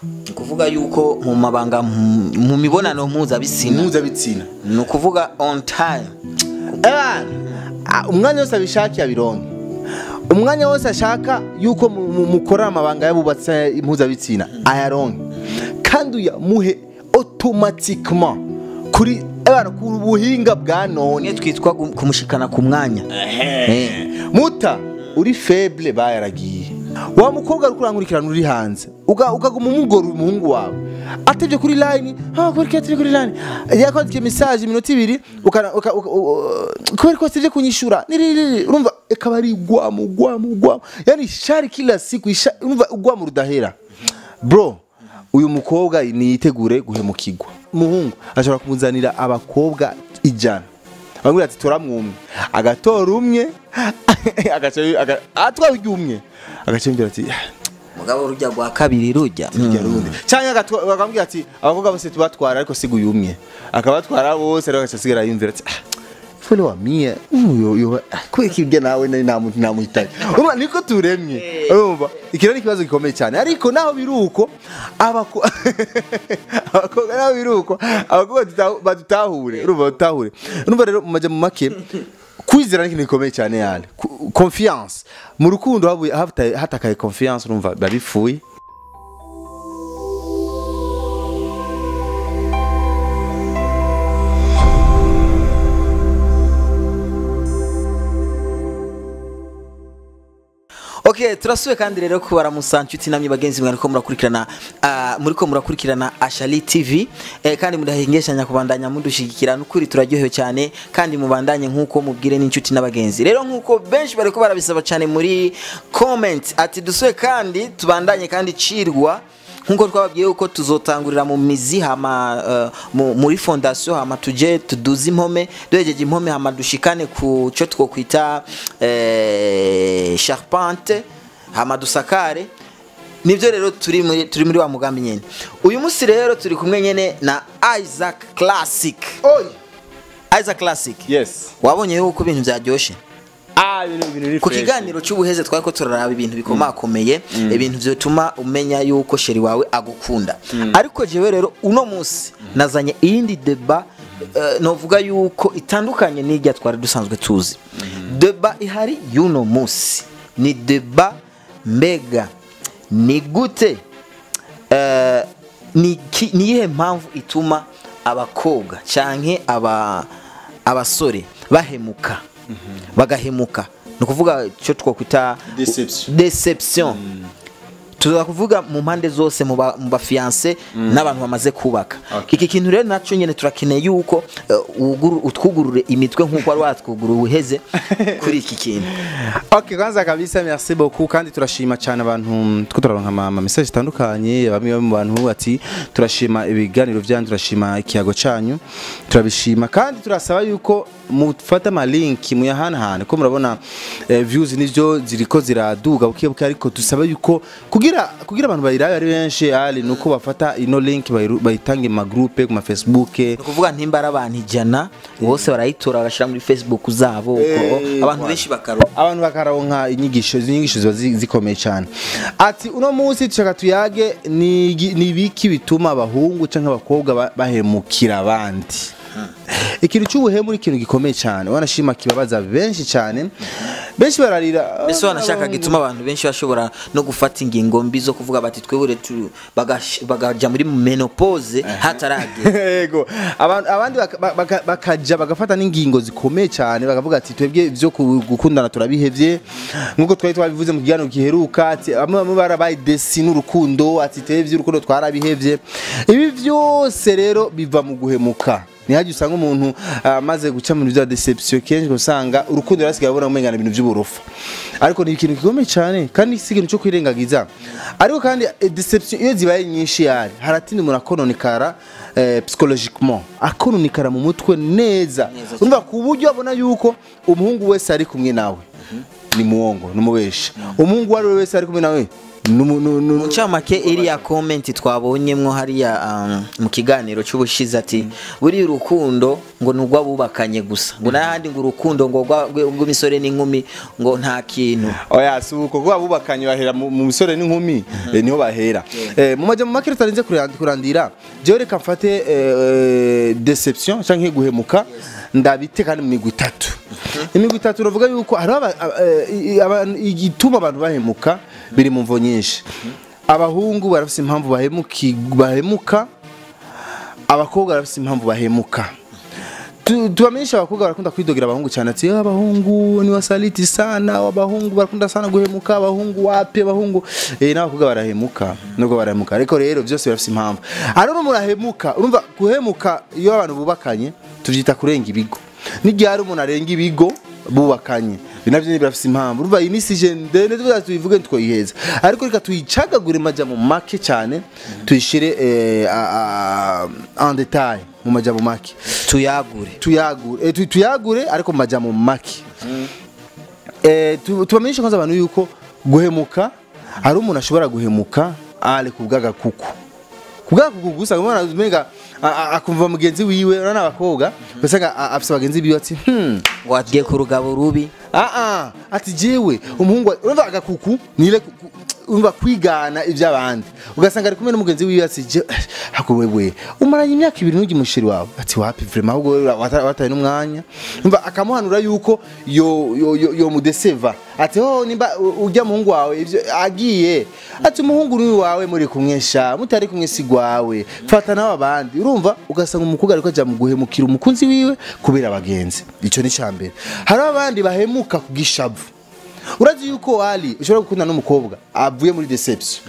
Ni ukuvuga yuko mu mabanga, mu mibonano mpuzabitsina, mpuzabitsina, ni ukuvuga on time. Umwanya wose abishakiye abironke, umwanya wose ashaka yuko mukora amabanga y'abubatse mpuzabitsina ayaronke, kandi uyamuhe automatiquement kuri ebana ku buhinga bwa none. Twitwa kumushikana ku mwanya. Muta uri faible bayaragiye. Wa mukobwa ari kurankurikirana uri hanze, ukaguma umugora umuhungu wawe atevye kuri line, ha kuri ketri kuri line yakwandike message iminota ibiri, kubera ko atevye kunyishura niri, urumva ikaba ari gwamu gwamu gwamu, yani shari kila siku, urumva ugwamu rudahera. Bro, uyu mukobwa niyitegure guhemukirwa. Muhungu ashobora kumuzanira abakobwa 100, bamwe ati toramwumwe, agatora umwe, agaca atwa umwe, agaca yongera ati mugabo rujya rwa kabiri rujya rundi, cyangwa akambwira ati abakobwa bose tubatwara ariko siguye umwe, akabatwara bose, ariko agaca yumvira ati fole wa mie uyo kwekibye nawe namuhitaye. Urumva niko turemye, urumva ikiro ni kibazo gikomeye cyane. Ariko naho biruko abakobwa naho biruko abakobwa badutahure, urumva badutahure. Urumva rero mu make kwizera ni ikintu gikomeye cyane, yale confiance mu rukundo, hatakaye confiance, urumva babifuye. Okay, turasuye kandi rero kubaramusa nshuti namwe bagenzi mwe ariko murakurikirana, muriko murakurikirana Ashali TV, kandi mudahengeshanya kubandanya mudushigikira, nukuri turaryohewe cyane, kandi mubandanye nkuko mubwire n'inshuti n'abagenzi. Rero nkuko benshi bariko barabisaba cyane muri comment ati dusuye kandi tubandanye kandi cirwa, nkuko twababwiye uko tuzotangurira mu mizi hama muri fondation, hama tuje tuduze impome, duhejeje impome hama dushikane ku cyo twokwita charpente, hama dusakare. Nivyo rero turi muri wa mugambi nyene. Uyu musi rero turi kumwe nyene na Isaac Classic. Oi, Isaac Classic. Yes. Wabonye yuko ibintu byaryoshe. Ku kiganiro cy'ubuheze twari turaraba ibintu bikomakomeye, ibintu byotuma umenya yuko sheri wawe agukunda. Ariko jewe rero uno munsi nazanye iyindi deba, novuga yuko itandukanye n'ijya twari dusanzwe tuzi. Deba ihari y'uno munsi ni deba mbega ni gute, ni iyihe mpamvu ituma abakobwa canke abasore bahemuka, bagahemuka, ni ukuvuga icyo twakwita deception. Tuza kuvuga mu mpande zose, mu ba fiancé n'abantu bamaze kubaka. Iki kintu rero naco nyene turakeneye yuko utwugurure imitwe nkuko wari watwuguruye uheze kuri iki kintu. Okay, kwanza kabisa merci beaucoup, kandi turashima cyane abantu two turaronka ama message itandukanye, bamwe mu bantu ati turashima ibiganiro byanyu, turashima ikiyago cyanyu, turabishima, kandi turasaba yuko mufata ama link muyahanahane, ko murabona views nivyo ziriko ziraduga buke buke, ariko tusaba yuko kugira abantu bayirabe ari benshi, ali nuko bafata ino link bayitange mu groupe ku ma Facebook. Ni kuvuga ntimbara abantu 100 bose barayitora bagashira muri Facebook zabo, abantu benshi bakaronka, abantu bakaronka inyigisho ziba zikomeye cyane. Ati uno munsi tushaka tuyage ni biki bituma abahungu canke abakobwa bahemukira abandi. Ikintu cy'ubuhemu ni ikintu gikomeye cyane, wanashima kibabaza benshi cyane, benshi bararira. Mbese wanashaka gituma abantu benshi bashobora no gufata ingingo mbi zo kuvuga bati twebure bagaja muri menopause hataragera. Yego, abandi bakaja bagafata n'ingingo zikomeye cyane, bakavuga ati twebwe ivyo gukundana turabihevye, nkuko twari twabivuze mu kiganiro giheruka, ati bamwe barabaye desi n'urukundo, ati twebwe urukundo twarabihevye. Ibi byose rero biva mu guhemuka. Nihaje usanga umuntu amaze guca mu bya deception, kenshi usanga urukundo rasigaye abona umengana ibintu by'uburofa, ariko ni ikintu gikomeye cyane kandi si ikintu cyo kwirengagiza. Ariko kandi deception iyo zibaye nyinshi yari haratinda umuntu akononikara psychologiquement, akononikara mu mutwe neza, urumva ku buryo abona yuko umuhungu wese ari kumwe nawe ni muongo, numubeshi. Umuhungu wari wese ari kumwe nawe Mucamake iriya comment twabonyemwo hariya mu kiganiro cy'ubushize ati buri urukundo ngo nugwa bubakanye gusa, ngo nahandi ngo urukundo ngo rw'imisore n'inkumi ngo nta kintu. Oya si uko kuba bubakanye bahera mu misore n'inkumi, niho bahera. Mu majya mu makere tarinze kurandira, jewe reka mfate deception canke guhemuka ndabite kandi mu migwi itatu. Imigwi itatu uravuga yuko hari igituma abantu bahemuka biri mu mvo nyinshi. Abahungu barafise impamvu bahemuka, abakobwa barafise impamvu bahemuka. Tubamenyesha abakobwa barakunda kwidogera abahungu cyane ati abahungu ni wasaliti sana, abahungu barakunda sana guhemuka, abahungu wapi abahungu n'abakobwa barahemuka, nubwo barahemuka ariko rero byose birafise impamvu. Ariko murahemuka, urumva guhemuka iyo abantu bubakanye tuvyita kurenga ibigo. N'igihe ari umuntu arenga ibigo bubakanye binavyo birafise impamvu. Urumva iyi ni sujet ndende tuvuga tuyivuge twoyiheza, ariko reka tuyicagagure maja mu make cyane, tuyishire en detail mu maja mu make, tuyagure tuyagure ariko maja mu make. Tubamenyesha kwanza abantu yuko guhemuka ari umuntu ashobora guhemuka ale kubwaga kuku gusa ubona umenga akumva mugenzi wiwe, urana abakobwa usanga afise bagenzi biwe ati ngo agiye ku rugabo rubi, ati jewe umuhungu urumva agakuku nire urumva kwigana iby'abandi, ugasanga ari kumwe n'umugenzi wiwe ati je hako wewe umaranye imyaka ibiri n'ugi mushiri wawe, ati wapi vraiment ahubwo wataye n'umwanya. Urumva akamuhanura yuko yo mudeseva ati ho nimba ujya muhungu wawe ivyo agiye ati umuhungu ni wawe muri kumwesha mutari kumwe sigwawe fata nawe abandi. Urumva ugasanga umukobwa ariko aja mu guhemukira umukunzi wiwe kubera abagenzi. Ico ni cambere. Hari abandi bahemuka kugishavu. Urazi yuko Ali ushobora gukunda n'umukobwa avuye muri deception,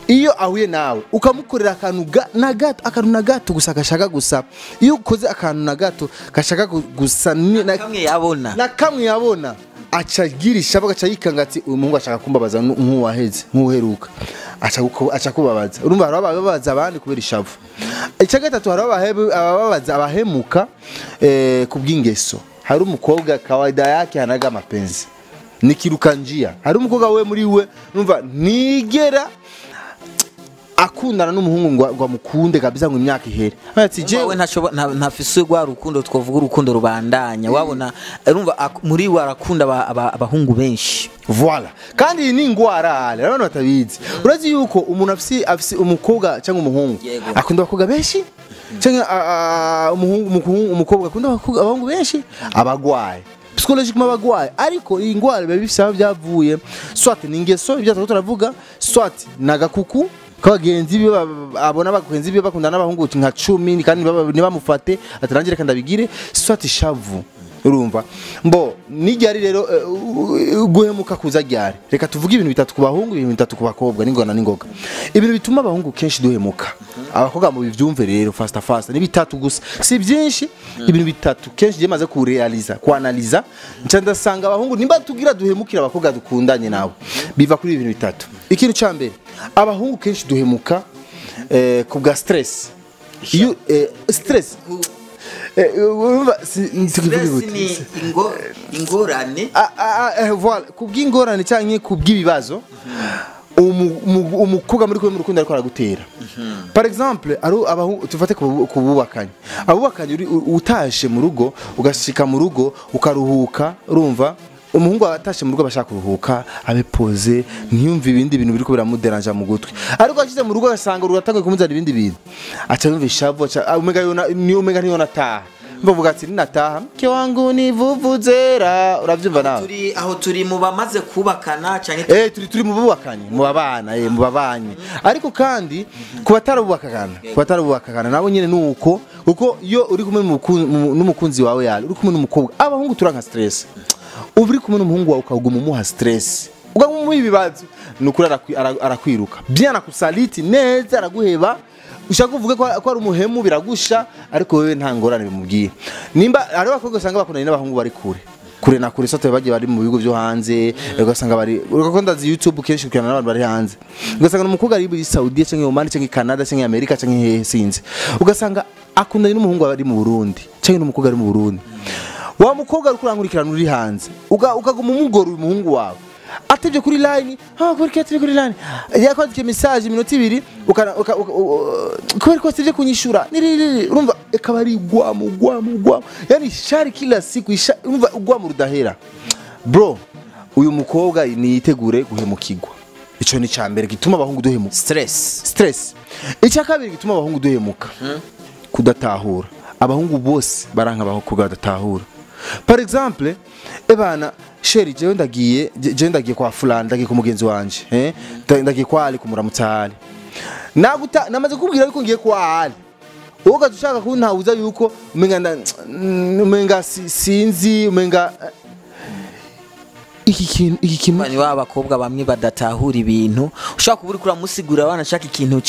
iyo ahuye nawe ukamukorera akantu na gato, akantu na gato gusa gashaka gusa, iyo ukoze akantu na gato gashaka gusa na kamwe yabona, na kamwe yabona acagirisha bagaca yikanga ati uyu muhungu ashaka kumbabaza nk'uwaheze nk'uheruka, aca kubabaza. Urumva hari abababaza abandi kubera ishavu. Icya gatatu hari abababaza abahemuka kubw'ingeso. Hari umukobwa kawaida yake hanaga mapenzi nikiruka njia. Hari umukobwa we muri we numva nigera akundana n'umuhungu ngo amukunde kabisa ngo imyaka ihere. Ati jewe ntashobora ntafise rwa rukundo twovuga urukundo rubandanya, wabona urumva muri we arakunda abahungu benshi. Voilà. Kandi ni ingwara ale abantu batabizi. Urazi yuko umuntu afise umukobwa cyangwa umuhungu akunda abakobwa benshi cyangwa umuhungu umukobwa akunda abahungu benshi abagwaye psychologiquement abagwaye, ariko iyi ngwara biba bifise aho byavuye, soit ni ingeso ibyo turavuga, soit nagakuku kabagenzi biba abona abagenzi biba bakundana n'abahungu nka 10 kandi nibamufate atarangire kandi abigire, soit ishavu. Urumva mbo nijyari rero guhemuka kuza ryari. Reka tuvuge ibintu bitatu ku bahungu, ibintu bitatu ku bakobwa, n'ingona n'ingoga. Ibintu bituma abahungu kenshi duhemuka, abakobwa mu bivyumve rero fast ni bitatu gusa, si byinshi. Ibintu bitatu kenshi je maze kurealiza kuanaliza nca ndasanga abahungu nimba tugira duhemukira abakobwa dukundanye nabo biva kuri ibintu bitatu. Ikintu ca mbere, abahungu kenshi duhemuka ku bwa stress. Iyo stress ingorane voilà, kubw'ingorane canke kubw'ibibazo umukobwa muri kumwe mu rukundo ariko aragutera. Par exemple ari abahungu tufate kububakanye, abubakanye utashe mu rugo ugashika mu rugo ukaruhuka, urumva umuhungu atashe mu rugo bashaka kuruhuka abe pose ntiyumve ibindi bintu biriko biramuderanja mu gutwi, ariko ashize mu rugo asanga ururatangwe kumuzana ibindi bintu aca yumva ishavu, aca umega yona ni umega niyo nataha mbavuga ati ninataha mke wangu ni vuvuzera. Uravyumva nawe turi aho turi mu bamaze kubakana canke turi mu bubakanye mu babana mu babanye, ariko kandi kubatarubakana nabo nyene nuko kuko iyo uri kumwe n'umukunzi wawe yari uri kumwe n'umukobwa, abahungu turanka stress. Uri kumwe n'umuhungu wawe ukaguma umuha stress, ukaguma umuha ibibazo, nukuri arakwiruka bien, akusaliti neza, araguheba. Ushaka kuvuga ko ari umuhemu biragusha, ariko wewe nta ngorane bimubwiye. Nimba ari abakobwa usanga bakundanye n'abahungu bari kure kure na kure, sote bagiye bari mu bigo byo hanze, ugasanga bari ugakonda zi YouTube kenshi ukirana n'abantu bari hanze, ugasanga n'umukobwa ari muri Saudi cyangwa Oman cyangwa Canada cyangwa America cyangwa hehe sinzi, ugasanga akundanye n'umuhungu ari mu Burundi cyangwa n'umukobwa ari mu Burundi. Wa mukobwa uri kurankurikirana uri hanze, ukaguma umugora umuhungu wawe atevye kuri line, ah kubera ko atevye kuri line, yakwandika message iminota ibiri, kubera ko atevye kunyishura, urumva ikaba ari gwamo gwamo gwamo, yani shari kila siku, urumva gwamo rudahera. Bro, uyu mukobwa niyitegure guhemukirwa. Ico ni cambere gituma abahungu duhemuka. Stress. Icya kabiri gituma abahungu duhemuka, kudatahura. Abahungu bose baranka abakobwa badatahura. Par exemple, ebana chéri, jewe ndagiye kwa fulani, ndagiye ku mugenzi wanje, ndagiye kwa Ali kumuramutsa Ali. Naguta namaze kubwira yuko ngiye kwa Ali. Wowe ushaka kuntahuza yuko umenga sinzi, umenga iki kintu ni wa bakobwa bamwe badatahura ibintu. Ushaka kuburi kuramusigura abana shaka ikintu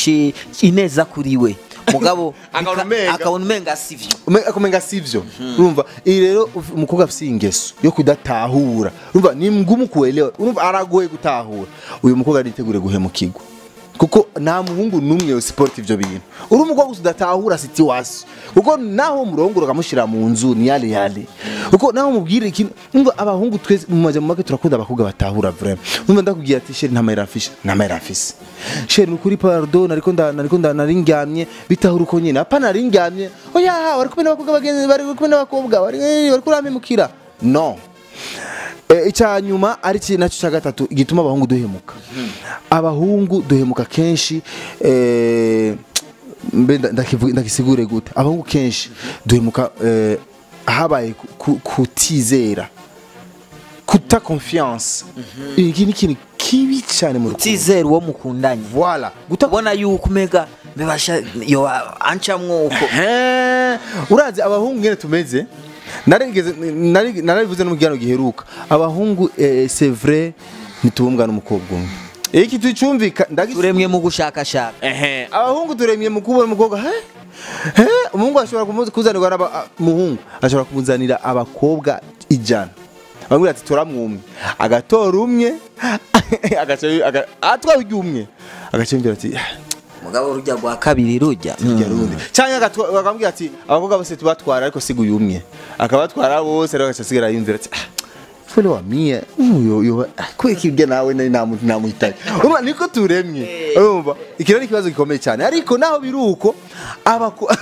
ineza kuri we, mugabo akabona umenga sivyo, akumenga sivyo. Urumva iyi rero umukobwa afise ingeso yo kudatahura, urumva ni ngumu kuelewa, urumva aragoye gutahura. Uyu mukobwa aritegure guhemukirwa, kuko nta muhungu numwe yo support ivyo bintu. Uri umukobwa udatahura situation, kuko naho murongora kamushira mu nzu ni yale yale, kuko naho mubwira ikintu. Umva abahungu twese mu majambo make turakunda abakobwa batahura vraiment. Umva ndakubwira ati chéri nta mahera afishe, nta mahera afise. Chéri nukuri pardon, ariko naringamye, bitahura uko nyine. Apa naringamye, oya wari kumwe n'abakobwa bagenzi, bari kumwe n'abakobwa bari kuramemukira. No. Icya nyuma ari nacyo cya gatatu gituma abahungu duhemuka. Abahungu duhemuka kenshi, mbe ndakisigure gute? Abahungu kenshi duhemuka habaye kutizera, kuta confiance. Iki ni ikintu kibi cyane mu rukundo. Kutizera uwo mukundanye. Voilà. Gutabona yuko mega bibasha yo ancamwo uko. Urazi abahungu ngene tumeze. Narivuze no mugirano giheruka. Abahungu c'est vrai ntitubumbwa n'umukobwa umwe. Iki tucumvika turemye mu gushakashaka. Abahungu turemye mu kubona umukobwa. Umuhungu ashobora kuzanirwa umuhungu ashobora kumuzanira abakobwa 100. Bamwe ati toramwumwe, agatora umwe, agaca atwa umwe, agaca ati mugabo rujya rwa kabiri rujya rundi cyangwa akambwira ati abakobwa bose tubatwara ariko siguye umwe, akabatwara bose rero agaca asigara yumvira ati fole wa mie uyo yo kwekibye nawe namuhitaye. Urumva niko turemye. Urumva iki rero ikibazo gikomeye cyane, ariko naho biruko abakobwa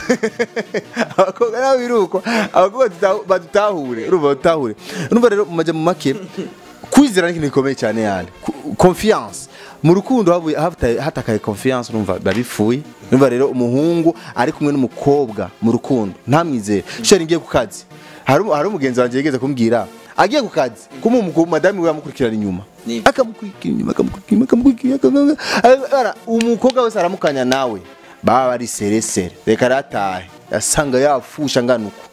naho biruko abakobwa badutahure. Urumva badutahure. Urumva rero mu majambo make kwizera ni ikintu gikomeye cyane, yani confiance mu rukundo hatakaye confiance, urumva babifuye. Urumva rero umuhungu ari kumwe n'umukobwa mu rukundo ntamwizere. Chéri ngiye ku kazi, hari umugenzi wanje yigeze kumbwira agiye ku kazi kuma madame we yamukurikirana inyuma, akamukurikira inyuma, akamukurikira. Umukobwa wese aramukanya nawe baba ari seresere, reka ratahe asanga yafusha nganuko.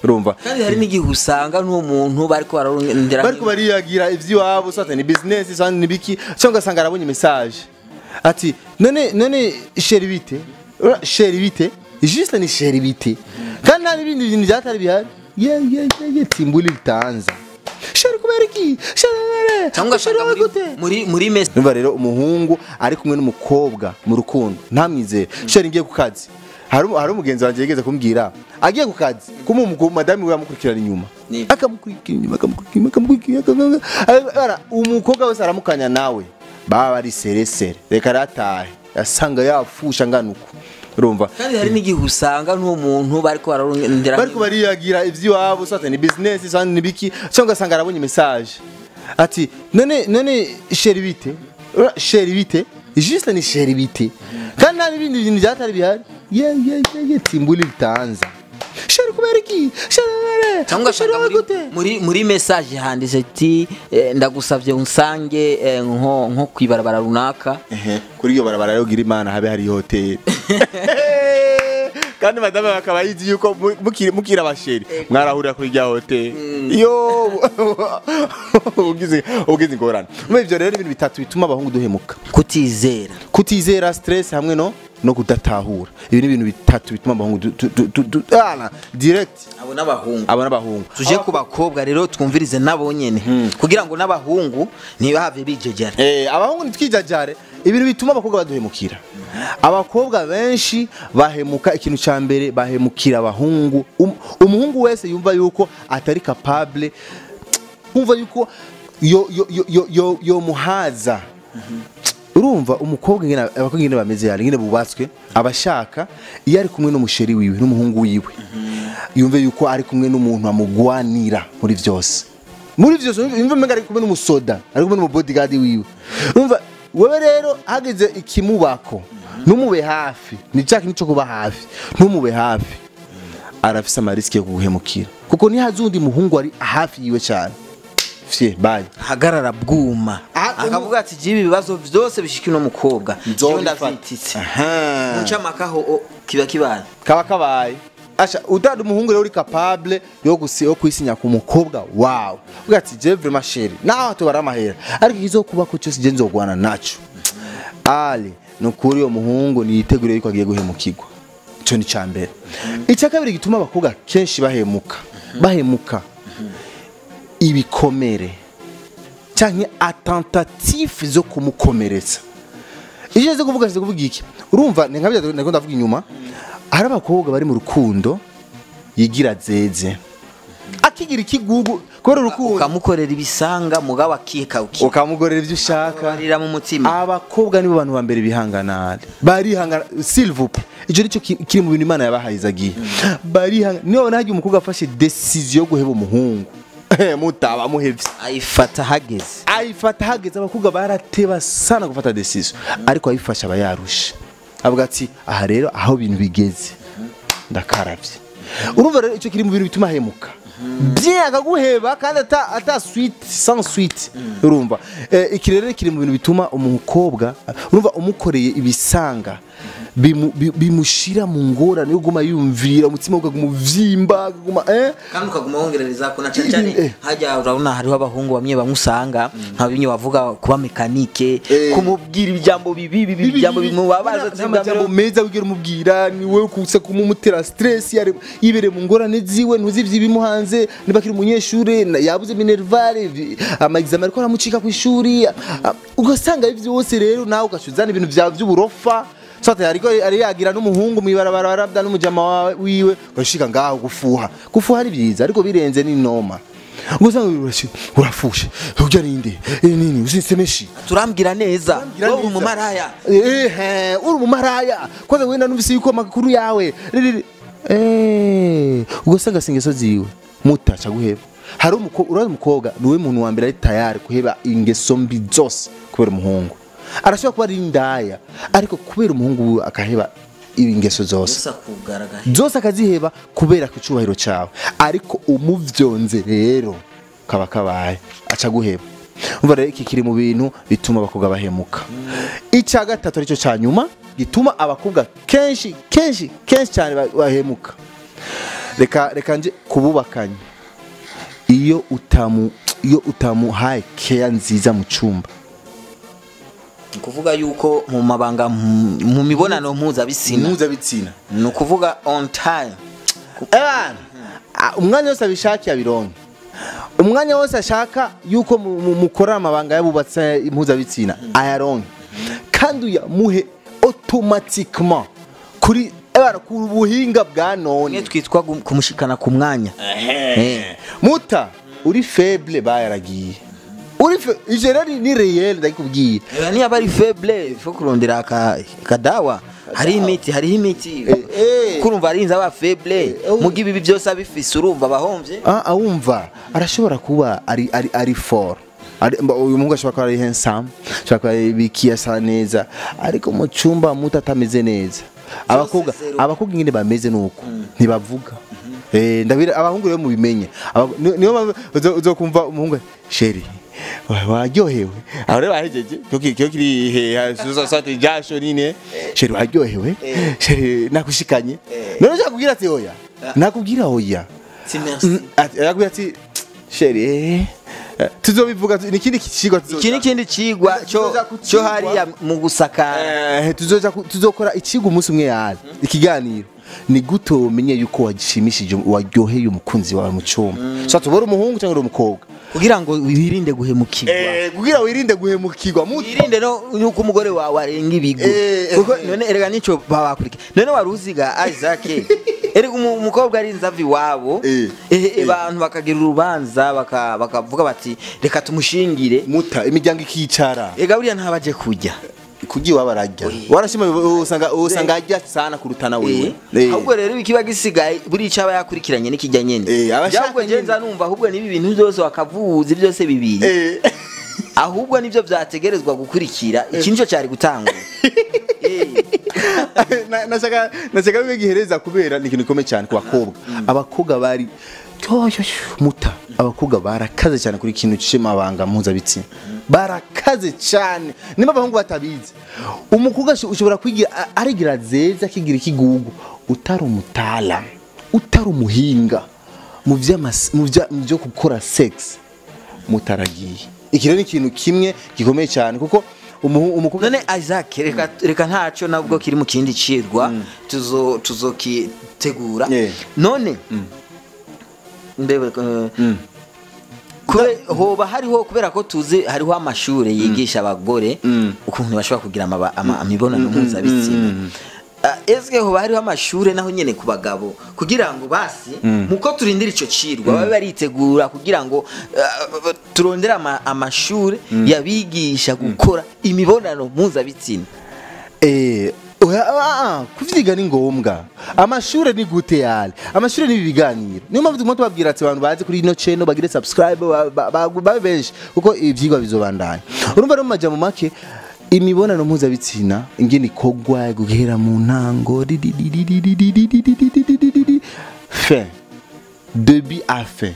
Urumva kandi hari n'igihe usanga n'uwo muntu bariko bararondera, bariko bariyagira ivy'iwabo, soit ni business soit ni biki, cyangwa ugasanga arabonye message ati none chéri bite, chéri bite, juste ni chéri bite, kandi nta n'ibindi bintu byatari bihari. Ye timbuli bitanza chéri kubera iki, chéri cyangwa muri mess. Urumva rero umuhungu ari kumwe n'umukobwa mu rukundo ntamwizere. Chéri ngiye ku kazi, hari umugenzi wanje yigeze kumbwira agiye ku kazi kuma madame we yamukurikirana inyuma, akamukurikira inyuma, akamukurikira. Umukobwa wese aramukanya nawe baba ari seresere, reka ratahe asanga yafusha nganuko. Urumva kandi hari n'igihe usanga n'uwo muntu bariko bararondera, bariko bariyagira ivy'iwabo, soit ni business soit ni biki, cyangwa ugasanga arabonye message ati none chéri bite, chéri bite, juste ni chéri bite, kandi nta n'ibindi bintu byatari bihari. Ye timbuli bitanza chéri kubera iki, chéri cyangwa muri message handitse ati ndagusavye unsange nko kwibarabara runaka. Kuri iyo barabara rero gira Imana habe hari hotel. Kandi madame bakaba yizi yuko mukira abasheri mwarahurira kuri rya hotel. Iyo ugize ingorane. Muri ivyo rero ibintu bitatu bituma abahungu duhemuka: kutizera, stress hamwe no no kudatahura. Ibi ni ibintu bitatu bituma abahungu direct. Abo n'abahungu, abo n'abahungu. Tuje ku bakobwa rero twumvirize nabo nyene kugira ngo n'abahungu ntibahave bijejara. Abahungu nitwijajare. Ibintu bituma abakobwa baduhemukira. Abakobwa benshi bahemuka, ikintu ca mbere bahemukira abahungu. Umuhungu wese yumva yuko atari capable, kumva yuko yo yo yo yo yo muhaza. Urumva umukobwa ngene abakobwa ngene bameze yari ngene bubatswe, abashaka iyo ari kumwe n'umusheri wiwe n'umuhungu wiwe, yumve yuko ari kumwe n'umuntu amugwanira muri vyose. Muri vyose yumve menga ari kumwe n'umusoda, ari kumwe n'umu bodyguard wiwe. Urumva wewe rero hageze ikimubako numube hafi, ni cya kintu cyo kuba hafi, numube hafi, arafise amariske yo kuguhemukira kuko ni hazundi muhungu ari hafi yiwe cyane. Fye bye. Hagarara bwuma. Akavuga ati jibi ibibazo byose bishiki no mukobwa. Jewe ndavyititse. Muca makaho kiba kibaye. Kaba kabaye. Asha utari umuhungu rero uri capable yo gusiyo kwisinya ku mukobwa wawe. Uvuga ati je vraiment chéri, naho tubara amahera. Ariko ikizokuba ko cyose je nzogwana naco. Ali nukuri uyo muhungu niyitegure yuko agiye guhemukirwa. Ico ni cambere. Icya kabiri gituma abakobwa kenshi bahemuka. Bahemuka. Ibikomere canke atentatif zo kumukomeretsa. Ije zo kuvuga zo kuvuga iki? Urumva ni nkabya ndako ndavuga inyuma. Hari abakobwa bari mu rukundo yigira zeze. Akigira ikigugu kubera urukundo ukamukorera ibisanga mugabo akika ukamugorera ibyo ushaka arira mu mutima. Abakobwa nibo bantu ba mbere bihangana. Barihangana s'il vous plaît. Ico nico kiri mu bintu Imana yabahayizagiye. Barihangana. Niyo nagiye umukobwa afashe decision yo guheba umuhungu. Mutaba muhevye ayifata hageze, ayifata hageze. Abakobwa barateba sana gufata decision, ariko ayifasha abayarusha avuga ati aha rero aho bintu bigeze ndakaravye. Urumva rero ico kiri mu bintu bituma hemuka bien akaguheba kandi ata suite sans suite. Urumva iki rero kiri mu bintu bituma umukobwa urumva umukoreye ibisanga bimushira mu ngorane yo guma yumvira umutima ukaguma uvyimba kuguma kandi ukaguma wongerereza ko na cyane hajya urabona hariho abahungu bamwe bamusanga nka bimwe bavuga kuba mekanike kumubwira ibijambo bibi bibi ibijambo bimubabaza amajambo meza ugira umubwira ni wewe kuse kumumutera stress yibere mu ngorane ziwe ntuzi vyibimuhanze niba kiri umunyeshure yabuze minerval ama examen ariko aramucika ku ishuri ugasanga ivyo byose rero nawe ugashuzana ibintu bya by'uburofa. Sata ariko ari yagira n'umuhungu mwibarabara arabda n'umujama wiwe gashika ngaho gufuha. Gufuha ari byiza ariko birenze ni noma. Ngusanga urafushe. Ujya ninde? Nini usinsemeshi. Turambwira neza. Wowe uri umumaraya. Uri umumaraya. Kwanza wenda numvise yuko amakuru yawe. Ugasanga singeso ziwe. Mutacha guheba. Hari umukobwa niwe muntu wa mbere ari tayari kuheba ingeso mbi zose kubera umuhungu. Arashobora kuba ari indaya ariko kubera umuhungu akaheba ingeso zose zose akaziheba kubera ku cyubahiro cyawe. Ariko umuvyonze rero kaba kabaye aca guheba. Umva rero iki kiri mu bintu bituma abakobwa bahemuka. Icya gatatu aricyo cya nyuma gituma abakobwa kenshi kenshi kenshi cyane bahemuka. Reka nje kububakanye. Iyo utamuhaye care nziza mu cyumba, kuvuga yuko mu mabanga mu mibonano mpuzabitsina ni ukuvuga on time. Umwanya wose abishakiye abironke, umwanya wose ashaka yuko mukora amabanga y'abubatse mpuzabitsina ayaronke, kandi uyamuhe automatiquement kuri ku buhinga bwa none twitwa kumushikana ku mwanya. Muta uri faible bayaragiye. Uri ije ni réel ndakubwiye. Ni abari faible faut kurondera akadawa. Hari imiti kurumva arinza aba faible mugibi ibi byose abifise urumva bahomvye. Awumva arashobora kuba ari fort. Uyu muhungu ashobora kuba ari handsome, ashobora kuba bikiya asa neza, ariko mu cyumba muta atameze neza. Abakobwa ingene bameze nuko ntibavuga. Ndabira abahungu rero mubimenye. Niyo uzokumva umuhungu chéri waryohewe aho rero bahejeje cyo kiri he sate jasho nine chéri waryohewe chéri nakushikanye none ushaka ati oya nakubwira oya si merci akubwira ati chéri Tuzobivuga ni ikindi kicigwa. Iki ni ikindi cigwa cyo hariya mu gusakara. Tuzoja tuzokora icigwa umunsi umwe yaje ikiganiro ni gute umenye yuko wagishimishije, waryoheye umukunzi wawe mu cyumba, so tubora umuhungu cyangwa umukobwa, kugira ngo wirinde guhemukirwa. Kugira wirinde guhemukirwa, wirinde no yuko umugore wawe arenga ibigo, kuko none erega nico babakurika. None waruziga Isaac, erega umukobwa ari nzavi wabo, abantu bakagira urubanza bakavuga bati reka tumushingire muta, imiryango ikicara. Ega buriya ntabaje kujya kugiwa barajya warashima, usanga ajya sana kurutana wewe. Ahubwo rero ikiba gisigaye buri icaba yakurikiranye nikijya nyene, ahubwo ngenza numva ahubwo nibi bintu byose wakavuze byose bibiri, ahubwo nivyo byategerezwa gukurikira, iki nico cyari gutangwa. Nashaka bigihereza kubera ni ikintu gikomeye cyane ku bakobwa. Abakobwa bari muta, abakobwa barakaze cyane kuri kintu c'amabanga mpuzabitsina, barakaze cyane nimba abahungu batabizi. Umukobwa ushobora kwigira arigira zeza akigira ikigugu, utari umutala, utari umuhinga mu byo gukora sex, mutaragiye. Iki rero ni ikintu kimwe gikomeye cyane kuko umukobwa. None Isaac, reka ntaco nabwo kiri mu kindi cirwa tuzokitegura. None ndebe kure hoba hariho, kubera ko tuzi hariho amashure yigisha abagore ukuntu bashobora kugira amibonano mpuzabitsina, eske hoba hariho amashure naho nyene ku bagabo kugira ngo basi muko turindira ico cirwa babe baritegura, kugira ngo turondere amashure yabigisha gukora imibonano mpuzabitsina? Kuvyiga ni ngombwa. Amashure ni gute yale, amashure ni ibiganiro. Niyo mpamvu tuguma tubabwira ati abantu baze kuri ino channel bagire subscribe, babe benshi, kuko ivyigwa bizobandanya. Urumva rero mu majambo make, imibonano mpuzabitsina ingene ikogwa guhera mu ntango fin début à fin,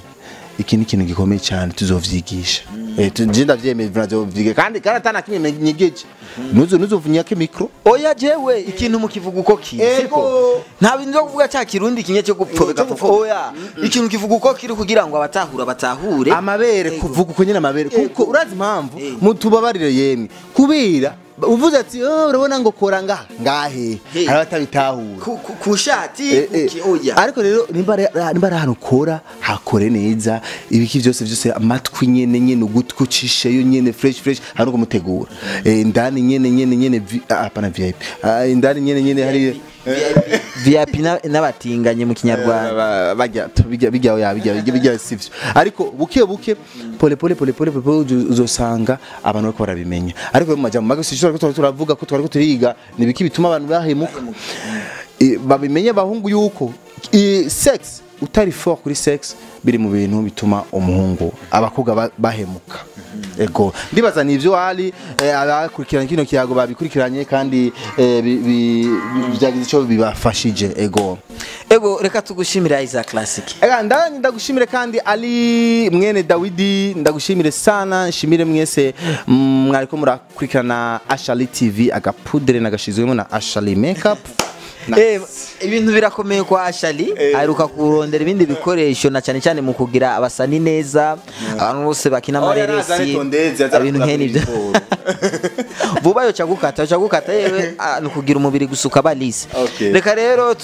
iki ni ikintu gikomeye cyane tuzovyigisha. Je ndavyemeye tuzovyige, kandi karatana kimwe nyegeje nuzovunyake micro. Oya jewe ikintu mukivuga uko kiri, siko nta bintu byo kuvuga cya kirundi kimwe cyo gupfobeka. Oya ikintu kivuga uko kiri kugira ngo abatahura batahure. Amabere kuvuga uko nyine amabere, kuko urazi impamvu mutubabarire yemwe, kubera uvuze ati urabona ngo kora ngahe hari abatabitahura ku shati kuki. Oya ariko rero nimba ari ahantu ukora hakore neza, ibiki byose amatwi nyene ugutwi ucisheyo nyene fresh hari uko mutegura indani nyene apana VIP, indani nyene hari VIP n'abatinganye mu kinyarwanda bajya bijya oya bijya sivyo. Ariko buke buke pole pole pole pole uzosanga abantu bariko barabimenya. Ariko mu majambo make sishobora ko turavuga ko twariko turiga nibiki bituma abantu bahemuka, babimenye abahungu yuko sex utari fort kuri sex biri mu bintu bituma umuhungu abakobwa bahemuka. Ego ndibaza nivyo ali abakurikiranye kino kiyago babikurikiranye kandi byagize ico bibafashije. Ego reka tugushimira Isaac Classic. Ega ndanye ndagushimire kandi Ali mwene Dawidi, ndagushimire sana, nshimire mwese mwariko murakurikirana Ashali TV, agapudere nagashizwemo na Ashali Makeup. Ibintu birakomeye kwa Ashali, aheruka kurondera ibindi bikoresho na cyane cyane mu kugira abasani neza, abantu bose bakina amareresi, ibintu nk'ibyo. Vuba yo cagukata yewe nukugira umubiri gusuka balise. Reka rero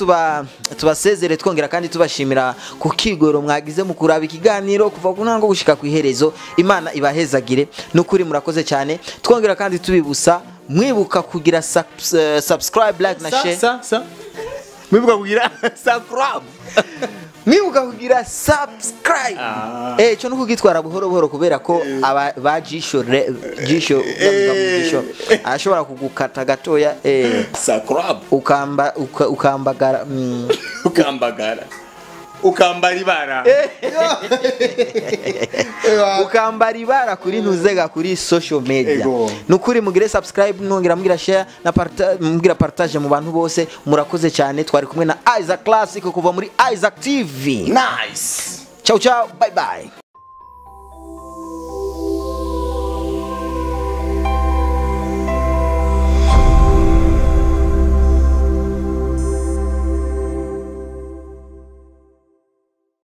tubasezere twongera kandi tubashimira ku kigoro mwagize mu kuraba ikiganiro kuva ku ntango gushika ku iherezo. Imana ibahezagire nukuri murakoze cyane. Twongera kandi tubibusa mwibuka kugira subscribe, like na share. Mwibuka kugira subscribe. Mwibuka kugira subscribe. Cyo nukugitwara buhoro buhoro kubera ko aba bajisho jisho jisho ashobora kugukata gatoya. Subscribe ukamba ukambagara ukambagara ukambara ibara ukambara ibara kuri ntuzega kuri social media. Nukuri mugire subscribe, nongera mugira share na mugira partage mu bantu bose. Murakoze cyane, twari kumwe na Isaac Classic kuva muri Isaac TV. Nice. Ciao ciao, bye bye.